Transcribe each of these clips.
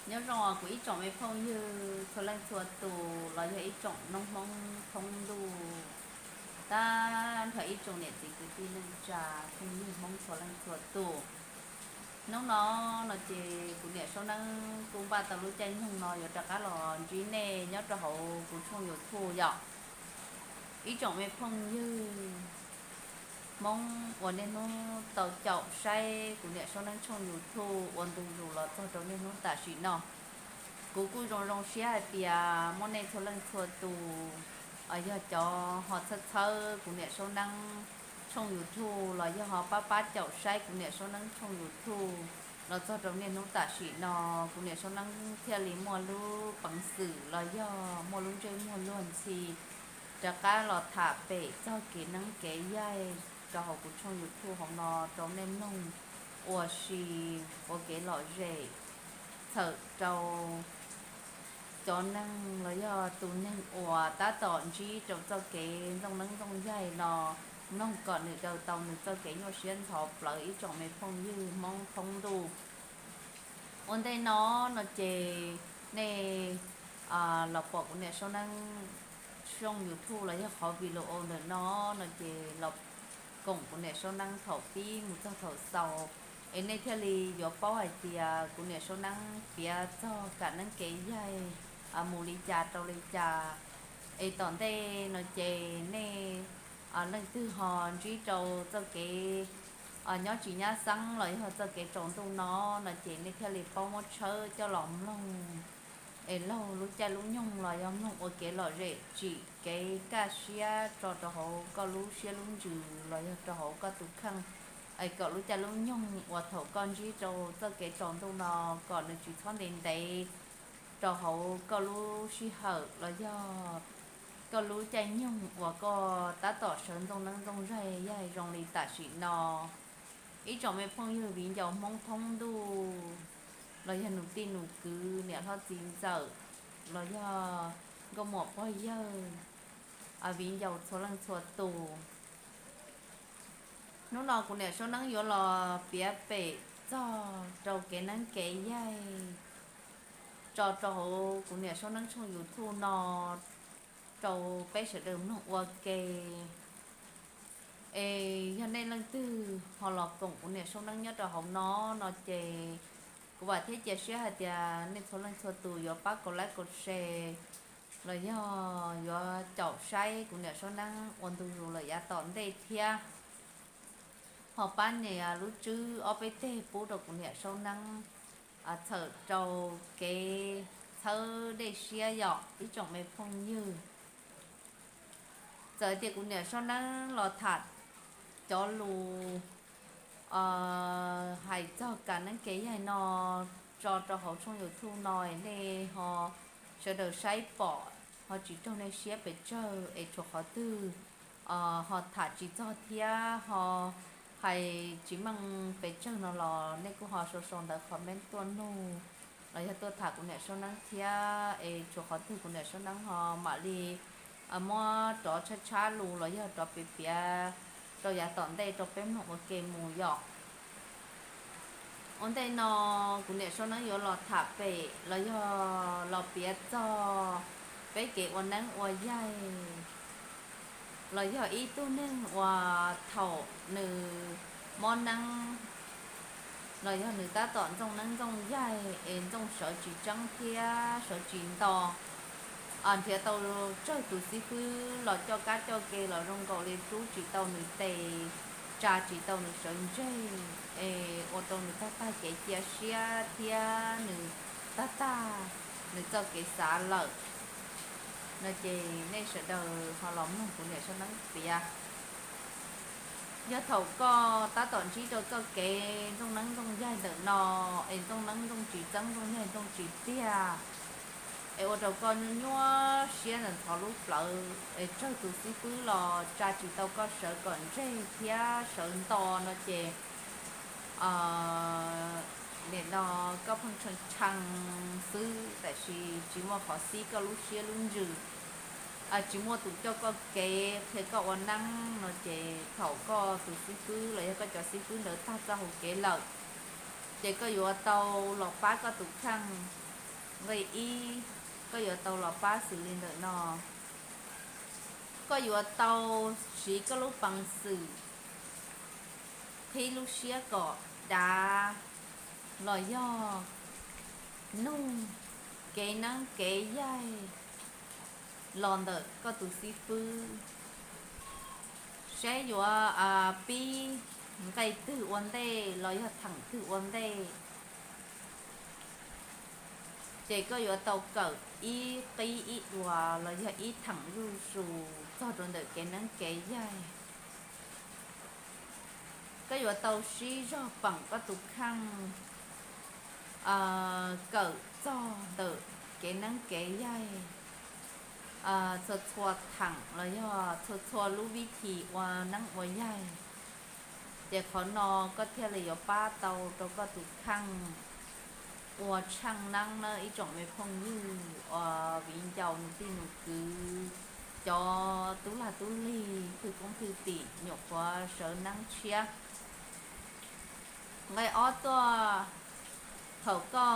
Nyob zoo kuv ib tsoom me phooj ywg txhua leej txhua tus los yog ib tsoom noob Hmoob thoob ntuj, tag nrho ib tsoom niam txiv kwv tij neej tsa phooj ywg Hmoob txhua leej txhua tus. Hnub no no ces kuv niam Saub Neeb kuj npaj tau lub caij nyoog no yuav rov qab los ntsib nej nyob rau hauv kuv tshooj YouTube yom. Ib tsoom me phooj ywg Hmoob uas niaj hnub tau caum saib kuv niam Saub Neeb tshooj YouTube ua ntu zus los txog rau niaj hnub tam sim no, kuv kuj zoo zoo siab hais tias muaj nej txhua leej txhua tus yog cov ho txhawb txhawb kuv niam Saub Neeb tshooj YouTube los yog ho pab pab caum saib kuv niam Saub Neeb tshooj YouTube los txog rau niaj hnub tam sim no, kuv niam Saub Neeb thiaj li muaj lub peev xwm los yog muaj lub ntsej muag luag ntxhi rov qab los tham pem txog kev neeb kev yaig rau hauv kuv tshooj YouTube hauv no rau nej mloog ua si, ua kev lom zem txhawm rau cov neeg los yog tus neeg uas tab tom ntsib rau txoj kev ntxooj neeb ntxooj yaig no mloog kom nws daws tau nws txoj kev nyuaj siab ntxhov plawv ib tsoom me phooj ywg Hmoob thoob ntuj. Ua ntej no no ces nej los pom kuv niam Saub Neeb tshooj YouTube los yog qhov video ntawm no no ces los koom kuv niam Saub Neeb thaum pib mus txog thaum xaus, es nej thiaj li yuav paub hais tias kuv niam Saub Neeb piav txog kev neeb kev yaig mus li cas rau li cas. Es tom ntej no ces nej leej twg ho ntsib rau txoj kev nyob tsis nyab xeeb los yog txoj kev tsaus ntuj no no ces nej thiaj li paub muab tshawb coj los mloog es laug lub caij lub nyoog los yog mloog ua kev lom zem tsim kev kaj siab tso rau hauv koj lub siab lub ntsws los yog rau hauv koj tus kheej, es kom lub caij lub nyoog uas thaum koj ntsib rau txoj kev tsaus ntuj no kom nws tsis txhob ntev ntev rau hauv koj lub sij hawm los yog koj lub caij nyoog uas koj tab tom sawv ntxooj neeb ntxooj yaig zoo li tam sim no. Ib tsoom me phooj ywg viv ncaus Hmoob thoob ntuj los yog nus tij nus kwv niam hlob txiv ntxawm los yog nkauj muam pog yawg viv ncaus txhua leej txhua tus. Hnub no kuv niam Saub Neeb yuav los piav pem txog rau kev neeb kev yaig tso rau hauv kuv niam Saub Neeb tshooj YouTube no rau peb sawv daws mloog ua ke. Es yog nej leej twg ho los koom kuv niam Saub Neeb nyob rau hauv no no ces kuv vam thiab cia siab hais tias nej txhua leej txhua tus yuav pab kaum like kaum share los yog yuav caum saib kuv niam Saub Neeb ua ntu zus lawm yav tom ntej thiab ho pab nias lub tswb ob peb teg pub rau kuv niam Saub Neeb txhawm rau kev txhawb dej siab yom ib tsoom me phooj ywg. Txawm tias kuv niam Saub Neeb los tham cov lus hais txog kev neeb kev yaig no tso rau hauv tshooj YouTube no es nej ho sawv daws saib pom ho tsis raug nej siab pes tsawg es tshuav qhov twg ho tham tsis txog thiab ho hais tsis meej pes tsawg no los nej kuj ho sau sau ntawv comment tuaj nug los yog tuaj tham kuv niam Saub Neeb thiab es tshuav qhov twg kuv niam Saub Neeb ho mam li muab rov tshab tshab lus los yog rov piav piav rau yav tom ntej rau peb mloog ua ke mus yom. Ua ntej no kuv niam Saub Neeb yuav los tham pem los yog los piav txog peb kev ua neeb ua yaig los yog ib tug neeg uas thaum nws mob neeb los yog nws tab tom ntxooj neeb ntxooj yaig es ntxooj sawv tsis tseeb thiab sawv tsis nto, nrhiav tau tsawg tus xib fwb los coj kab coj ke los zoo nkaus li rub tsis tau nws tes, tsa tsis tau nws sawv ntseg es ua rau nws tag tag kev cia siab thiab nws tag tag nws txoj kev xav lawm no ces nej sawv daws ho los mloog kuv niam Saub Neeb piav. Yog thaum koj tab tom ntsib rau txoj kev ntxooj neeb ntxooj yaig ntawm no es ntxooj neeb ntxooj tsis txeeb ntxooj yaig ntxooj tsis tiag es ua rau koj nyuaj nyuaj siab ntxhov lub plawv es tsawg tus xib fwb los tsa tsis tau koj sawv kom ntseg thiab sawv nto no ces nim no koj pheej tshee tshee xwb tab sis tsis muaj qhov xib koj lub siab lub ntsws, tsis muaj tus coj koj kev qhia koj ua neeb no ces thaum koj tus xib fwb los yog koj cov xib fwb ntawd tag txoj hau kev lawm ces koj yuav tau los pab koj tus kheej Nqe ib, koj yuav tau los pab xws li ntawm no. Koj yuav tau siv koj lub peev xwm qhib lub siab kom dav los yog nug kev neeb kev yaig los ntawm koj tus xib fwb, saib yuav pib nqe twg ua ntej los yog theem twg ua ntej. Ces koj yuav tau kawm ib qib ib duas los yog ib theem zuj zus txog rau ntawm kev neeb kev yaig. Koj yuav tau sib zog peem koj tus kheej kawm txog ntawm kev neeb kev yaig txhua txhua theem los yog txhua txhua lub vib thim ua neeb ua yaig. Ces qhov no koj thiaj li yuav pab tau rau koj tus kheej ua tsheej neeb na ib tsoom me phooj ywg uas viv ncaus nus tij nus kwv, cov tub lag tub lig, thwj koob thwj tim, nyuam qhuav sawv neeb tshiab. Nqe ob tuaj, thaum koj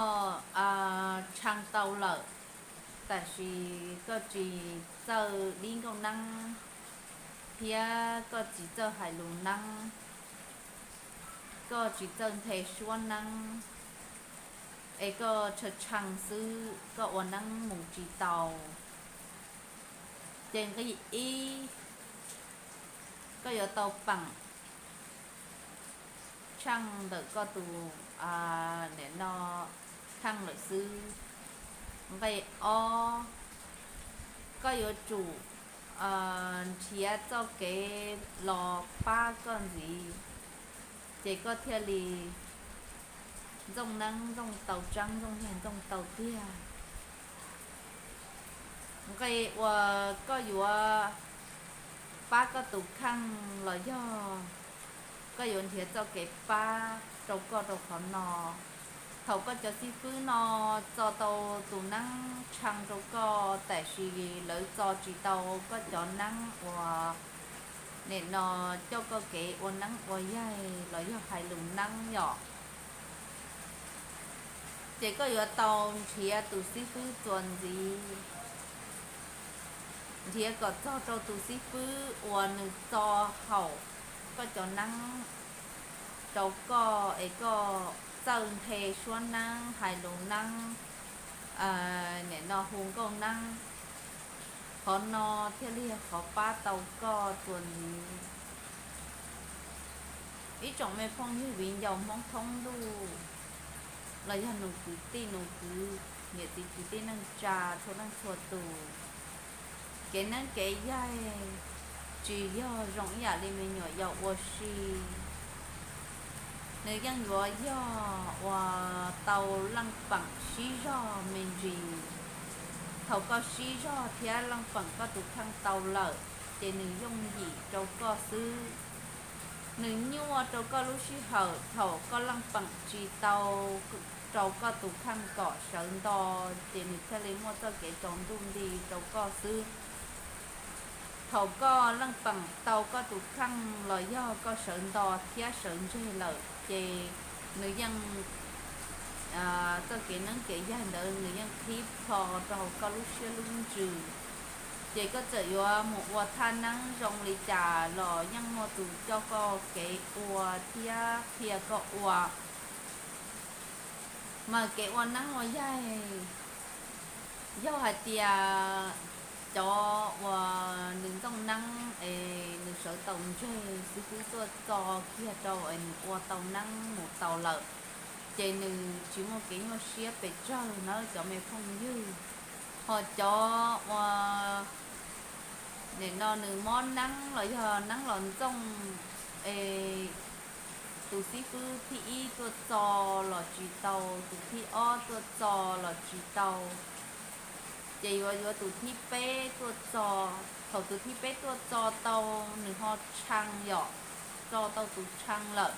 tshee tau lawm, tab sis koj tsis txawj dib nkauj neeb thiab koj tsis txawj hais lus neeb, koj tsis txawj nthe suab neeb, es koj tshee tshee xwb, koj ua neeb mus tsis tau. Ces nqe ib, koj yuav tau peem tsheej ntawm koj tus, nim no, kheej lawm xwb. Nqe ob, koj yuav tsum nrhiav txoj kev los pab koj ntxiv, ces koj thiaj li ntxooj neeb ntxooj tau tseeb, ntxooj yaig ntxooj tau tiag. Nqe uas koj yuav pab koj tus kheej los yog koj yuav nrhiav txoj kev pab rau koj rau qhov no. Thaum koj cov xib fwb no txo tau tus neeb tshee rau koj, tab sis lawv txo tsis tau koj cov neeb uas nim no coj koj kev ua neeb ua yaig los yog hais lus neeb yom, ces koj yuav tau nrhiav tus xib fwb txuas ntxiv, nrhiav kom txog rau tus xib fwb uas nws txo haum koj cov neeb rau koj es koj txawj nthe suab neeb, hais lus neeb, nim no hu nkauj neeb. Qhov no thiaj li yog qhov pab tau koj txuas ntxiv. Ib tsoom me phooj ywg viv ncaus Hmoob thoob ntuj los yog nus kwv tij nus kwv, niam txiv kwv tij neej tsa txhua leej txhua tus, kev neeb kev yaig tsis yog zoo ib yam li me nyuam yaus ua si. Nws yeej yuav yog uas tau leej peem sib zog me ntsis. Thaum koj sib zog thiab leej peem koj tus kheej tau lawm, ces nws yooj yim rau koj xwb. Nws nyuaj rau koj lub sij hawm thaum koj leej peem tsis tau rau koj tus kheej kom sawv nto, ces nws thiaj li muaj txoj kev tsaus ntuj nti rau koj xwb. Thaum koj leej peem tau koj tus kheej los yog koj sawv nto thiab sawv ntseg lawm, ces nws yeej, txoj kev neeb kev yaig ntawd nws yeej qhib plho rau hauv koj lub siab lub ntsws. Ces koj txawm yuav mus ua thaj neeb zoo li cas los yeej muaj tus coj koj kev ua thiab qhia koj ua. Mas kev ua neeb ua yaig, yog hais tias cov uas nws ntxooj neeb es nws sawv tau ntseg, xib fwb tuaj txo kiag rau es nws ua tau neeb mus tau lawm, ces nws tsis muaj kev nyuaj siab pes tsawg na cov me phooj ywg. Ho cov uas nim no nws mob neeb los yog neeb los ntxooj es tus xib fwb thib ib tuaj txo los tsis tau, tus thib ob tuaj txo los tsis tau, ces yuav yuav tus thib peb tuaj txo. Thaum tus thib peb tuaj txo tau, nws ho tshee yom, txo tau tus tshee lawm.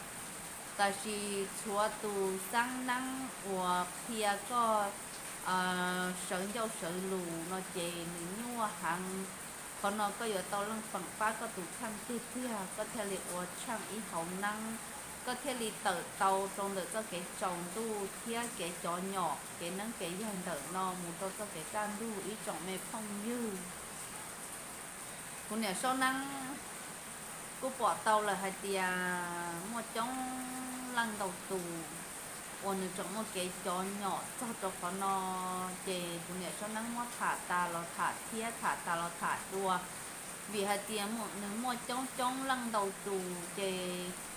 Tab sis tshuav tus xeeb neeb uas qhia koj sawv ncauj sawv lus no ces nws nyuaj heev. Qhov no koj yuav tau leej peem pab koj tus kheej tiag tiag, koj thiaj li ua tsheej ib hauv neeb koj thiaj li tawm tau rau ntawm txoj kev tsaus ntuj thiab kev cov nyom kev neeb kev yaig ntawm no mus rau txoj kev kaj ntug ib tsoom me phooj ywg. Kuv niam Saub Neeb kuj pom tau lawm hais tias muaj coob leej ntau tus uas nws tseem muaj kev cov nyom txog rau qhov no, ces kuv niam Saub Neeb muab tham tas los tham thiab tham tas los tham dua, vim hais tias nws muaj coob coob leej ntau tus ces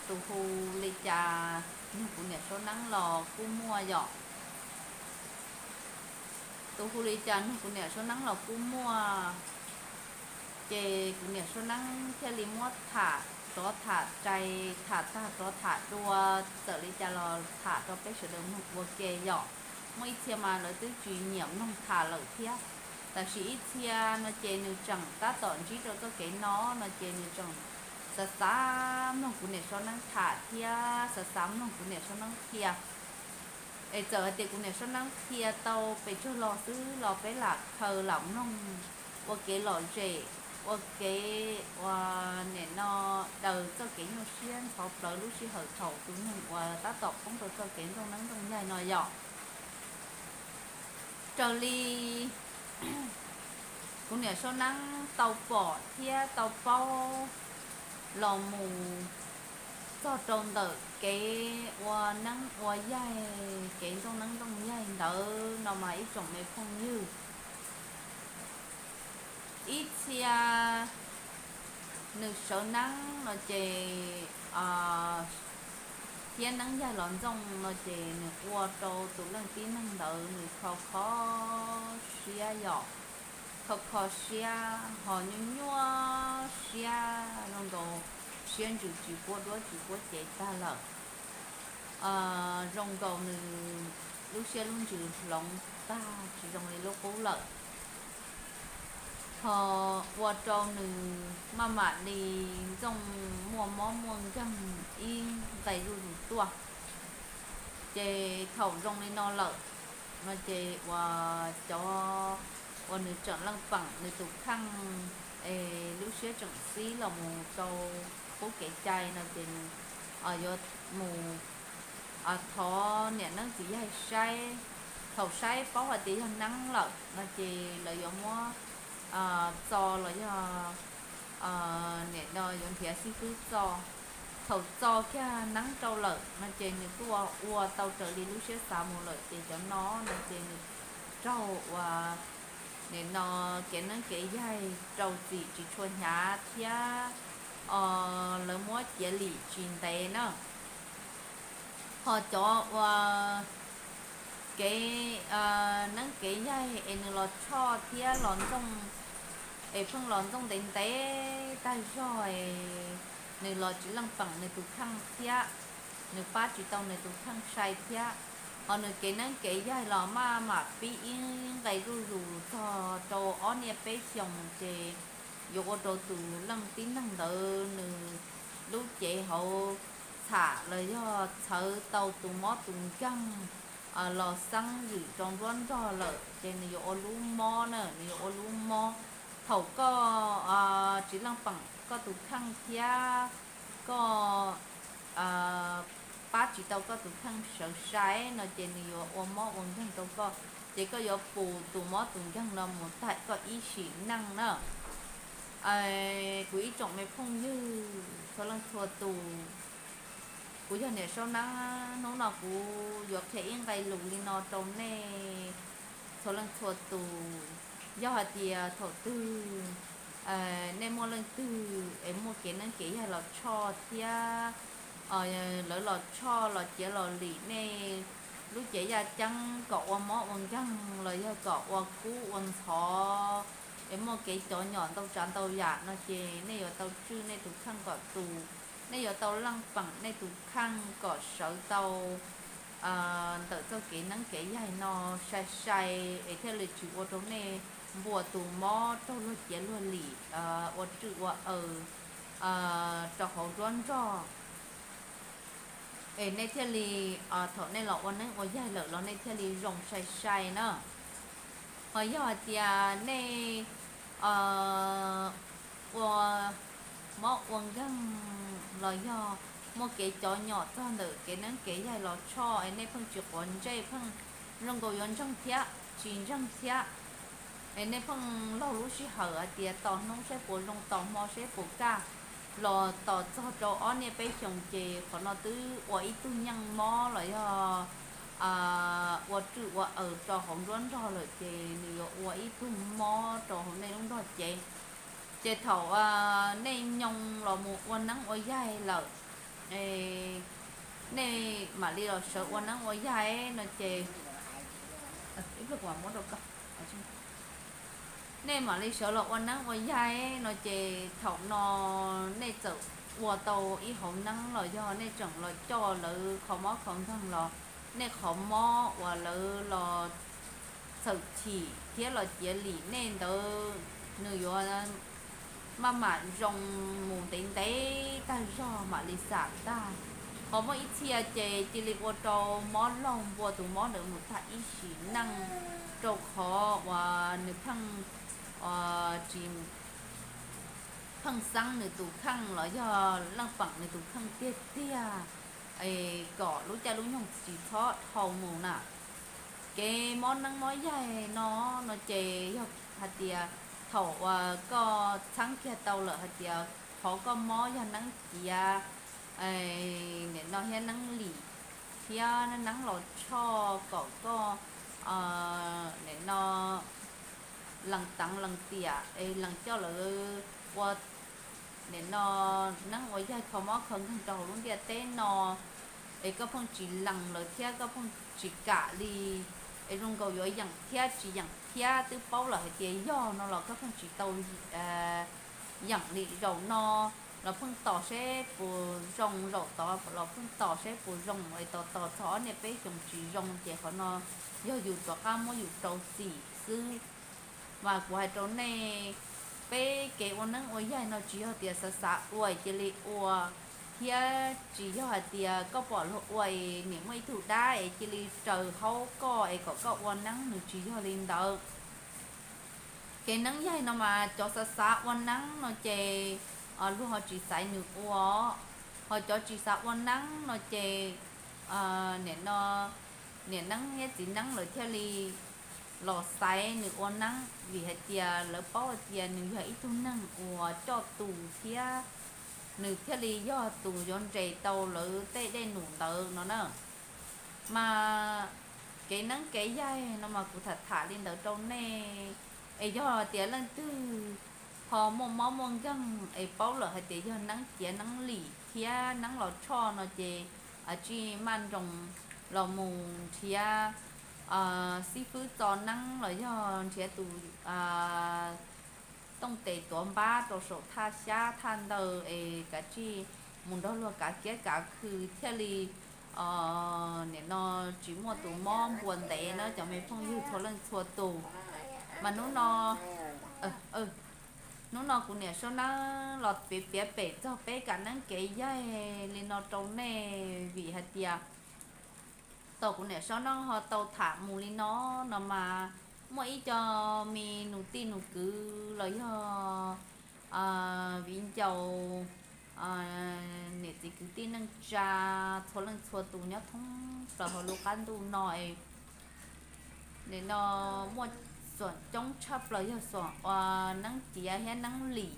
tus hu li cas nug kuv niam Saub Neeb los kuj muaj yom. Tus hu li cas nug kuv niam Saub Neeb los kuj muaj. Ces kuv niam Saub Neeb thiaj li muab tham rov tham rais, tham tag rov tham dua, txawm li cas los tham rau peb sawv daws mloog ua ke yom. Muaj ib txhia mas lawv twb tsis nyiam mloog tham lawm thiab, tab sis ib txhia no ces nws tseem tab tom ntsib rau txoj kev no no ces nws tseem xav xav mloog kuv niam Saub Neeb tham thiab xav xav mloog kuv niam Saub Neeb qhia. Es txawm hais tias kuv niam Saub Neeb qhia tau pes tsawg los xwb los peb lam khaws lam mloog ua kev lom zem, ua kev ua nim no daws txoj kev nyuaj siab ntxhov plawv lub sij hawm thaum tus neeg uas tab tom poob rau txoj kev ntxooj neeb ntxooj yaig no yom. Raws li kuv niam Saub Neeb tau pom thiab tau paub los mus txog rau ntawm kev ua neeb ua yaig, kev ntxooj neeb ntxooj yaig ntawd no mas ib tsoom me phooj ywg, ib txhia nws sawv neeb no ces thiab neeb yaig los ntxooj no ces nws ua rau tus leej tib neeg ntawd nws kho kho siab yom, kho kho siab ho nyuaj nyuaj siab zoo nkaus siab ntsws tsis puab duab tsis puab cev tag lawm. Zoo nkaus nws lub siab lub ntsws hloov tag tsis zoo li lub qub lawm, ho ua rau nws maj mam li ntxooj muaj mob muaj nkeeg ib nqe zuj zus tuaj. Ces thaum zoo li no lawm no ces uas cov uas nws tseem leej peem nws tus kheej es lub siab tseem xib los mus rau qub kev cai no ces nws yuav mus thov niam neeb txiv yaig saib. Thaum saib paub hais tias yog neeb lawm no ces lawv yuav muab txo los yog nim no yuav nrhiav xib fwb txo. Thaum txo kiag neeb rau lawm no ces nws kuj ua tau raws li lub siab xav mus lawm ces cov no no ces nws raug uas nim no kev neeb kev yaig rau txim tsis tshua hnyav thiab lawv muab ciav lim tsis ntev na. Ho cov uas kev neeb kev yaig es nws los tshoj thiab los ntxooj, es pheej los ntxooj ntev ntev tag zog es nws los tsis leej peem nws tus kheej thiab, nws pab tsis tau nws tus kheej sai thiab, ho nws kev neeb kev yaig los maj mam pib ib nqe zuj zus txog rau ob niaj peb xyoos ces yuav ua rau tus leej tib neeg ntawd nws lub cev hauv txham los yog txhawv tau tus mob tus nkeeg los xeeb zwm rau nruab nrog lawm ces nws yuav ua lub mob na, nws yuav ua lub mob. Thaum koj tsis leej peem koj tus kheej thiab koj pab tsis tau koj tus kheej sawv sai no ces nws yuav ua mob ua nkeeg rau koj, ces koj yuav pus tus mob tus nkeeg no mus tag koj ib sim neej na. Kuv ib tsoom me phooj ywg txhua leej txhua tus, kuv yog niam Saub Neeb, hnub no kuv yuav qhia ib nqe lus li no rau nej txhua leej txhua tus. Yog hais tias thaum twg nej muaj leej twg es muaj kev neeb kev yaig los tshoj thiab lawv los tshoj los ciav los lim nej lub cev yaj ceeb kom ua mob ua nkeeg los yog kom ua kub ua ntxhov es muaj kev cov nyom ntau tsav ntau yam no ces nej yuav tau tswj nej tus kheej kom tus, nej yuav tau leej peem nej tus kheej kom sawv tau ntawm txoj kev neeb kev yaig no sai sai es thiaj li tsis ua rau nej npua tus mob raug luag ciav luag lim ua rwj ua aws rau hauv nruab nrog. Es nej thiaj li thaum nej los ua neeb ua yaig lawm los nej thiaj li zoo sai sai na. Ho yog hais tias nej ua mob ua nkeeg los yog muaj kev cov nyom txog ntawm kev neeb kev yaig los tshoj es nej pheej tsis quav ntsej, pheej zoo nkaus yuav ntseeg thiab tsis ntseeg thiab. Es nej pheej laug lub sij hawm hais tias tos hnub seb puas zoo, tos hmo seb puas kaj, los tos txog rau ob niaj peb xyoos ces qhov no twb ua ib tug nyeej mob los yog ua rwj ua aws rau hauv nruab nrog lawm ces nws yuav ua ib tug mob rau hauv nej lub nrog cev. Ces thaum nej nyoo los mus ua neeb ua yaig lawm, nej mam li los sawv ua neeb ua yaig no ces, nej mam li sawv los ua neeb ua yaig no ces thaum no nej txawm ua tau ib hauv neeb los yog nej tseem los coj lawv kho mob kho nkeeg los nej qhov mob uas lawv los txhawm chim thiab los ciav lim nej ntawd, nws yuav maj mam zoo mus ntev ntev tag zog mam li xam tag. Ho muaj ib txhia ces cia li ua rau mob laug npua tus mob ntawd mus tag ib sim neej, rau qhov uas nws pheej tsis, pheej xeeb nws tus kheej los yog leej peem nws tus kheej tiag tiag, es kom lub caij lub nyoog tsis txhob dhau mus na. Kev mob neeb mob yaig no, no ces yog hais tias thaum uas koj txheeb kiag tau lawm hais tias qhov koj mob yog neeb ciav, nim no thiab neeb lim thiab neeb los tshoj kom koj nim no lees teev lees tiam es lees coj lawv ua nim no neeb ua yaig kho mob kho nkeeg rau hauv lub ntiaj teb no, es koj pheej tsis lees lawv thiab koj pheej tsis kam li, es zoo nkaus yuav yeem thiab tsis yeem thiab twb paub lawm hais tias yog no los koj pheej tsis tau yeem li. Zaum no los pheej tos seb puas zoo, zaum tod los pheej tos seb puas zoo, es tos tos txog ob niaj peb xyoos tsis zoo ces qhov no yog yus rov qab muab yus rau txim xwb. Mas kuv hais rau nej, peb kev ua neeb ua yaig no tsis yog tias xav xav ua es cia li ua, thiab tsis yog hais tias koj pom luag ua es nim muaj ib tug dab es cia li raws haub koj es kom koj ua neeb, nws tsis yog li ntawd. Kev neeb yaig no mas cov xav xav ua neeb no ces luag ho tsis xaiv nws ua, ho cov tsis xav ua neeb no ces nim no niam neeb thiab txiv neeb lawv thiaj li los xaiv nws ua neeb, vim hais tias lawv paub hais tias nws yog ib tug neeg uas coj tus thiab nws thiaj li yog tus yuav nres tau lawv tej dej num ntawd no na. Mas kev neeb kev yaig no mas kuv tham tham li ntawd rau nej, es yog tias leej twg ho muaj mob muaj nkeeg es paub lawm hais tias yog neeb ciav neeb lim thiab neeb los tshoj no ces tsij maj nroos los mus nrhiav xib fwb txo neeb los yog nrhiav tus tooj tes tuav npab rau saum thaj xyab thaj ntawd es kav tsij mus nrog luag kav kiab kav khw thiaj li nim no tsis muaj tus mob npua ntev na cov me phooj ywg txhua leej txhua tus. Mas hnub no, hnub no kuv niam Saub Neeb los piav piav pem txog peb kev neeb kev yaig li no rau nej vim hais tias tau kuv niam Saub Neeb ho tau tham mus li no, no mas muaj ib co me nus tij nus kwv los yog viv ncaus, niam txiv kwv tij neej tsa txhua leej txhua tus nyob thoob plaws hauv lub qab ntuj no es nim no muaj xuam coob tshaj plaws yog xuam ua neeb ciav thiab neeb lim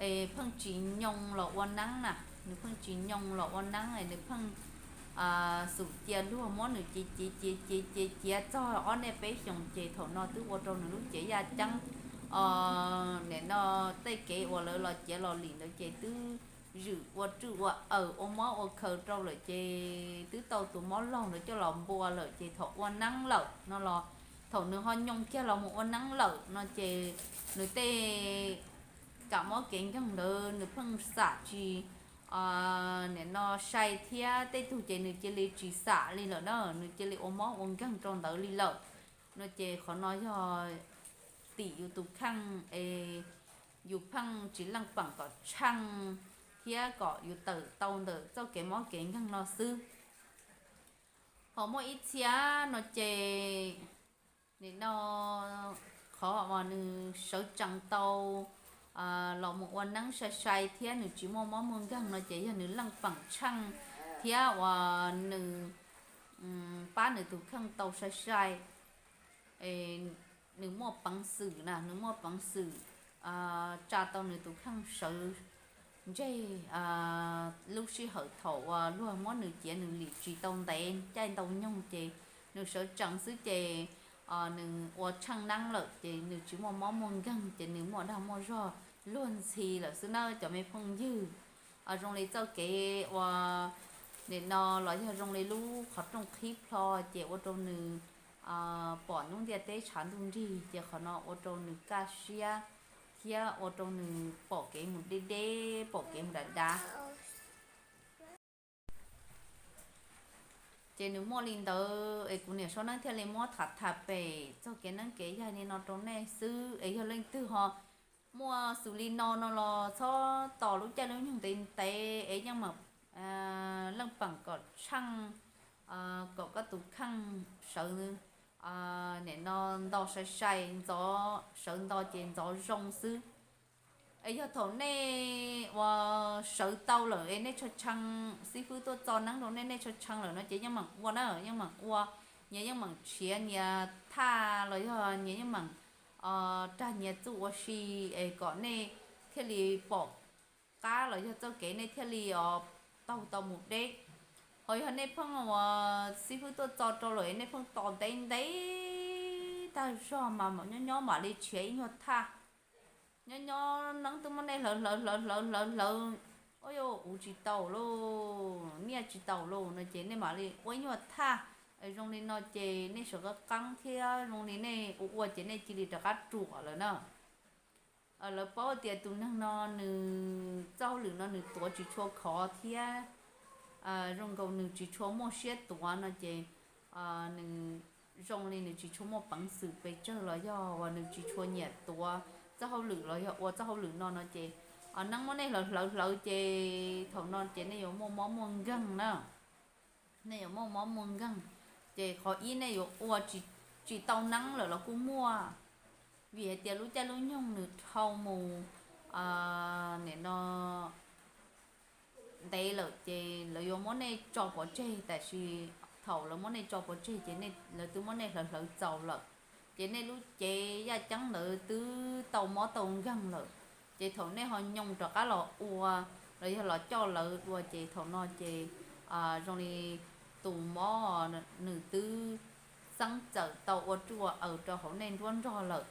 es pheej tsis nyoo los ua neeb na, nws pheej tsis nyoo los ua neeb es nws pheej xum cia luag muab nws ciav ciav ciav ciav ciav ciav txog ob niaj peb xyoos ces thaum no twb ua rau nws lub cev yaj ceeb nim no tej kev uas lawv los ciav los lim ntawd ces twb zwm ua rwj ua aws ua mob ua khaws rau lawm ces twb tau tus mob laug ntawd coj los npua lawm ces thaum ua neeb lawm no los thaum nws ho nyoo kiag los mus ua neeb lawm no ces nws tej kev mob kev nkeeg ntawd nws pheej xam tsis, nim no sai thiab tej tug ces nws cia li tsis xam li lawm na, nws cia li ua mob ua nkeeg rau ntawd li lawm no ces qhov no yog tim yus tus kheej es yus pheej tsis leej peem kom tsheej thiab kom yus tawm tau ntawm txoj kev mob kev nkeeg no xwb. Ho muaj ib txhia no ces nim no qhov uas nws sawv tsees tau los mus ua neeb sai sai thiab nws tsis muaj mob muaj nkeeg no ces yog nws leej peem tsheej thiab uas nws pab nws tus kheej tau sai sai, nws muaj peev xwm na, nws muaj peev xwm tsa tau nws tus kheej sawv ntseg lub sij hawm thaum uas luag muab nws ciav nws lim tsis tau ntev caij ntau nyoog ces nws sawv tsees xwb ces nws ua tsheej neeb lawm ces nws tsis muaj mob muaj nkeeg ces nws muaj dag muaj zog luag ntxhi lawm xwb na cov me phooj ywg. Zoo li txoj kev ua nim no los yog zoo li lub qhov rooj qhib plho ces ua rau nws pom hnub ntiaj teb tshav ntuj nrig ces qhov no ua rau nws kaj siab thiab ua rau nws pom kev mus deb deb, pom kev mus dav dav. Ces nws muaj li ntawd es kuv niam Saub Neeb thiaj li muab tham tham pem txog kev neeb kev yaig li no rau nej xwb es yog leej twg ho muaj xws li no no los txhob tos lub caij lub nyoog ntev ntev es yeej meem leej peem kom tsheej, kom koj tus kheej sawv nim no nto sai sai, ntxov sawv nto ces ntxov zoo xwb. Es yog thaum nej uas sawv tau lawm es nej tshee tshee, xib fwb tuaj txo neeb rau nej, nej tshee tshee lawm no ces yeej meem ua na, yeej meem ua, nyias yeej meem tshiav nyias thaj los yog nyias yeej meem rag nyias txuj ua si es kom nej thiaj li pom qab los yog txoj kev nej thiaj li taug tau mus deb. Ho yog nej pheej uas xib fwb tuaj txo rau lawm es nej pheej tos ntev ntev tag zog mas nyob nyob mam li tshiav ib nyuag thaj, nyob nyob neeb twb muab nej hlawv hlawv hlawv hlawv hlawv hlawv, ua yuav ua tsis tau lauj, niaj tsis tau lauj no ces nej mam li ua ib nyuag thaj. Zoo li no ces nej sawv qeeb qeeb thiab zoo li nej ua ua ces nej cia li rov qab ruam lawm na. Lawv paub tias tus neeg no nws txoj hauj lwm no nws tuav tsis tshua khov thiab zoo nkaus nws tsis tshua muaj siab tuav no ces nws zoo li nws tsis tshua muaj peev xwm pes tsawg los yog uas nws tsis tshua nyiam tuav txoj hauj lwm los yog ua txoj hauj lwm no no ces neeb muab nej hlawv hlawv hlawv ces thaum no ces nej yuav muaj mob muaj nkeeg na. Nej yuav muaj mob muaj nkeeg, ces qhov ib nej yuav ua tsis tau neeb lawm los kuj muaj, vim hais tias lub caij lub nyoog nws dhau mus nim no ntev lawm ces lawv yuav muab nej tso pov tseg, tab sis thaum lawv muab nej tso pov tseg ces lawv twb muab nej hlawv hlawv txaus lawm, ces nej lub cev yaj ceeb ntawd twb tau mob tau nkeeg lawm. Ces thaum nej ho nyoo rov qab los ua los yog los coj lawv dua ces thaum no ces zoo li tus mob nws twb xeeb txawm tau ua ruaj aws rau hauv nej nruab nrog lawm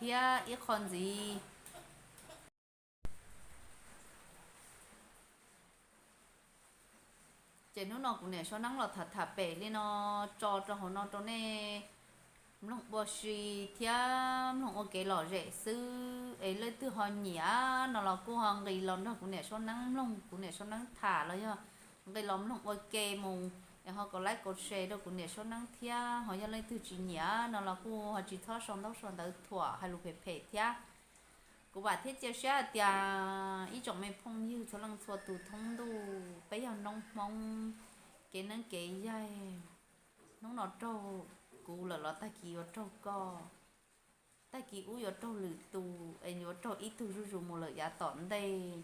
thiab ib qho ntxiv. Ces hnub no kuv niam Saub Neeb los tham tham pem li no tso rau hauv no rau nej mloog ua si thiab mloog ua kev lom zem xwb es leej twg ho nyiam no los kuj ho nqis los nrog kuv niam Saub Neeb mloog kuv niam Saub Neeb tham los yog nqis los mloog ua ke mus es ho kaum like kaum share rau kuv niam Saub Neeb thiab ho yog leej twg tsis nyiam no los kuj ho tsis txhob sau ntaub sau ntawv thuam hais lus phem phem thiab. Kuv vam thiab cia siab hais tias ib tsoom me phooj ywg txhua leej txhua tus thoob ntuj peb yog noob Hmoob, kev neeb kev yaig hnub no raug kuv lawm los tag kis yuav raug koj, tag kis ub yuav raug lwm tus es yuav raug ib tug zuj zus mus lawm yav tom ntej.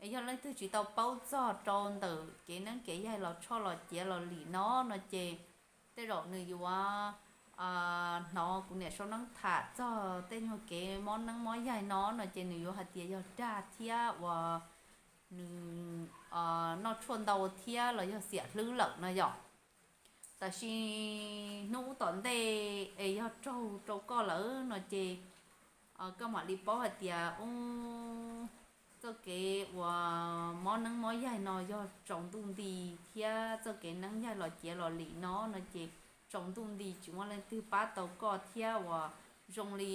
Es yog leej twg tsis tau paub txog rau ntawm kev neeb kev yaig los tshoj los ciav los lim no no ces tej zaum nws yuav hnov kuv niam Saub Neeb tham txog tej nyuag kev mob neeb mob yaig no no ces nws yuav hais tias yog dag thiab uas nws noj tshuaj ntau thiab los yog xiam hlwb lawm no yom. Tab sis hnub ub tom ntej es yog raug rau koj lawm no ces koj mam li paub hais tias ub, txoj kev uas mob neeb mob yaig no yog tsaus ntuj nti thiab txoj kev neeb yaig los ciav los lim no no ces tsaus ntuj nti tsis muaj leej twg pab tau koj thiab uas zoo li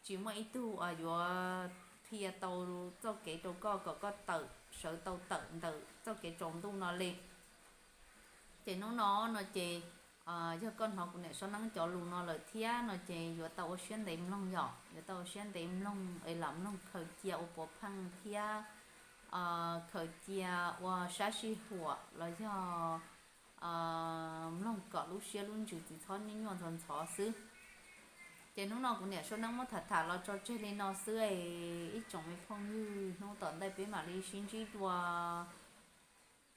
tsis muaj ib tug uas yuav qhia tau txoj kev rau koj kom koj tawm sawv tau tawm ntawm txoj kev tsaus ntuj no li. Ces hnub no no ces yog koj hnov kuv niam Saub Neeb cov lus no lawm thiab no ces yuav tau ua siab ntev mloog yom, yuav tau ua siab ntev mloog es lam mloog khaws cia ua puav pheej thiab khaws cia ua sab sij huam los yog mloog kom lub siab lub ntsws tsis txhob nyuaj nyuaj ntxhov ntxhov xwb. Ces hnub no kuv niam Saub Neeb muab tham tham los tso tseg li no xwb es ib tsoom me phooj ywg, hnub tom ntej peb mam li sib ntsib dua.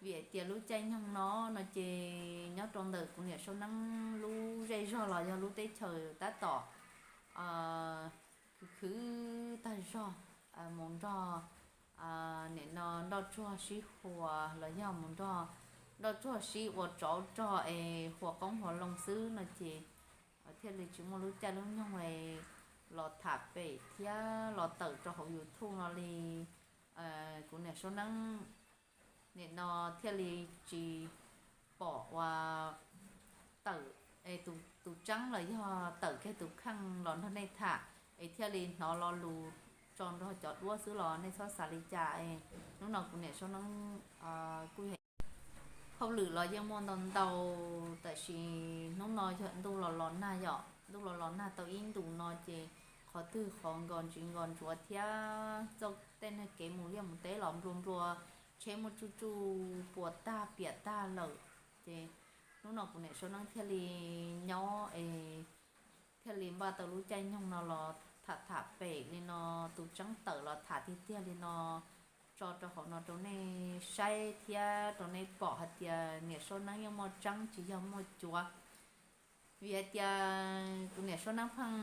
Vim hais tias lub caij nyoog no no ces nyob rau ntawm kuv niam Saub Neeb lub zej zog los yog lub teb chaws tab tom khwv khwv tag zog, mus nrog nim no nroj tsuag sib huas los yog mus nrog nroj tsuag sib ua tsov rog es huas qoob huas loo xwb no ces thiaj li tsis muaj lub caij lub nyoog los tham pem thiab los tawm rau hauv YouTube no li. Kuv niam Saub Neeb nim no thiaj li tsis pom uas tawm tus tseeb los yog tawm kiag tus kheej los nrog nej tham es thiaj li hnov lo lus tso nrog cov duab xwb los nej txhob xav li cas es hnub no kuv niam Saub Neeb kuj yog hauj lwm los yeej muaj ntau ntau, tab sis hnub no yog ntuj los los nag yom, ntuj los los nag tau ib ntus no ces qhov twg qhov nkos ntsis nkos ntsuav thiab txoj tej neeg kev mus liaj mus teb los nplua nplua, tsheb muaj tsuj tsuj puas tag piam tag lawm. Ces hnub no kuv niam Saub Neeb thiaj li nyob es thiaj li npaj tau lub caij nyoog no los tham tham pem li no, tus tseeb tawm los tham tiag tiag li no tso rau hauv no rau nej saib thiab rau nej pom hais tias niam Saub Neeb yeej muaj tseeb tsis yog muaj cuav. Vim hais tias kuv niam Saub Neeb pheej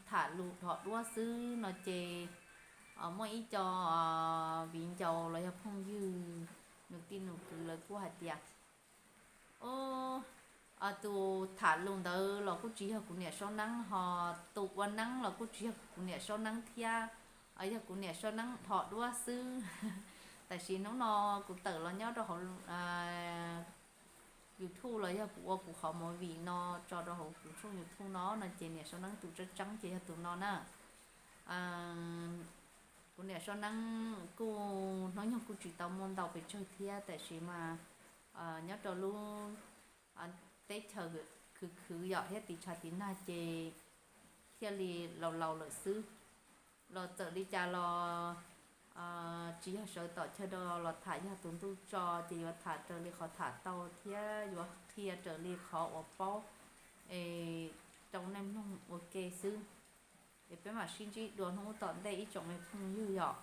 tham lus dhos duab xwb no ces muaj ib co viv ncaus los yog phooj ywg nus tij nus kwv lawv kuj hais tias tus tham lus ntawd los kuj tsis yog kuv niam Saub Neeb, ho tus ua neeb los kuj tsis yog kuv niam Saub Neeb thiab, yog kuv niam Saub Neeb dhos duab xwb. Tab sis hnub no kuv tawm los nyob rau hauv YouTube los yog kuv ua kuv qhov movie no tso rau hauv kuv tshooj YouTube no no ces niam Saub Neeb tus tseeb tseeb ces yog tus no na. Kuv niam Saub Neeb kuj hnub nyoog kuj tsis tau muaj ntau pes tsawg thiab, tab sis mas nyob rau lub teb chaws khwv khwv yom thiab tiv tshav tiv nag ces thiaj li laus laus lawm xwb. Los txawm li cas los tsis yog sawv tom chaw do los tham, yog tus ntuj tso ces yuav tham raws li qhov tham tau thiab yuav qhia raws li qhov uas paub es rau nej mloog ua ke xwb. Es peb mam sib ntsib dua hnub tom ntej ib tsoom me phooj ywg yom.